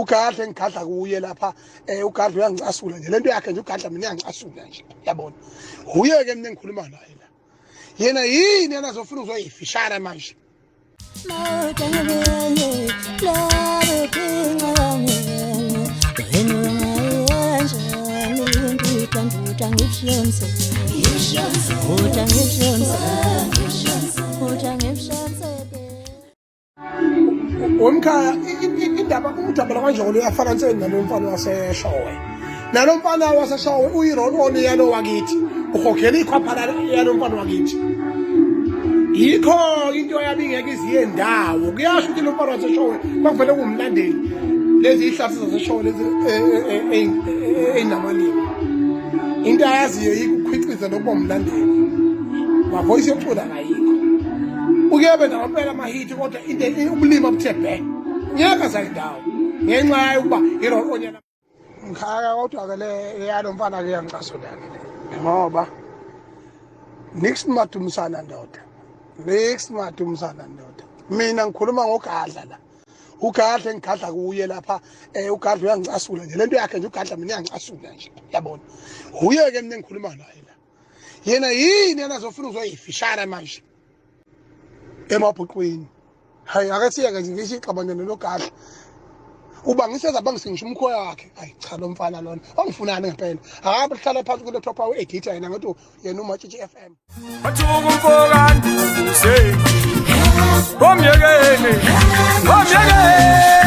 Ugadla engigadla kuye lapha, ugadla uyangicasula nje lento yakhe nje, ugadla mina uyangicasula nje, yabona. Uye ke mina engikhuluma naye la, yena yini yena azofuna uzoyifishana manje. Wemkhaya, indaba udaba lakwaNjoko luyafana nseni nalo mfana waseShowe. Nalo mfana waseShowe uyi-roll on yalo wakithi, uhogela ikhwapha yalo mfana wakithi. Yikho into yami ingeke iziye ndawo. Kuyasho ukuthi lo mfana waseShowe kwakuvele kuwumlandeli lezi ihlathi zaseShowe lezi ey'namalimi. Into ayaziyo yikukhwiciza nokuba umlandeli. Mavoyisi yokucula kayikho. Uyobe nawo impela amahithi, kodwa into ubulima buthe bhe, ngeke azayindawo ngenxa yokuba i-roll on yana mkhaya. Kodwa-ke le yalo mfana-ke iyangicasula-ke le, ngoba nix madumisana ndoda, nix madumisana ndoda. Mina ngikhuluma ngogadla la, ugadla engigadla kuye lapha, ugadla uyangicasula nje lento yakhe nje, ugadla mina uyangicasula nje, yabona. Uye-ke mina engikhuluma naye la, yena yini yena azofuna uzoyifishana manje emabhuqwini? Hayi, ake siyeke nje, ngisho ixabane nogadla uba ngiseza bangisingisho umkhoya wakhe. Hayi cha, lo mfana lona ongifunani ngempela? Akabe hlala phansi kule top awu-editor yena, ngathi yena uMatshitshi FM. Bathuka umfoka Ndubuse. Omyekeni. Omyekeni.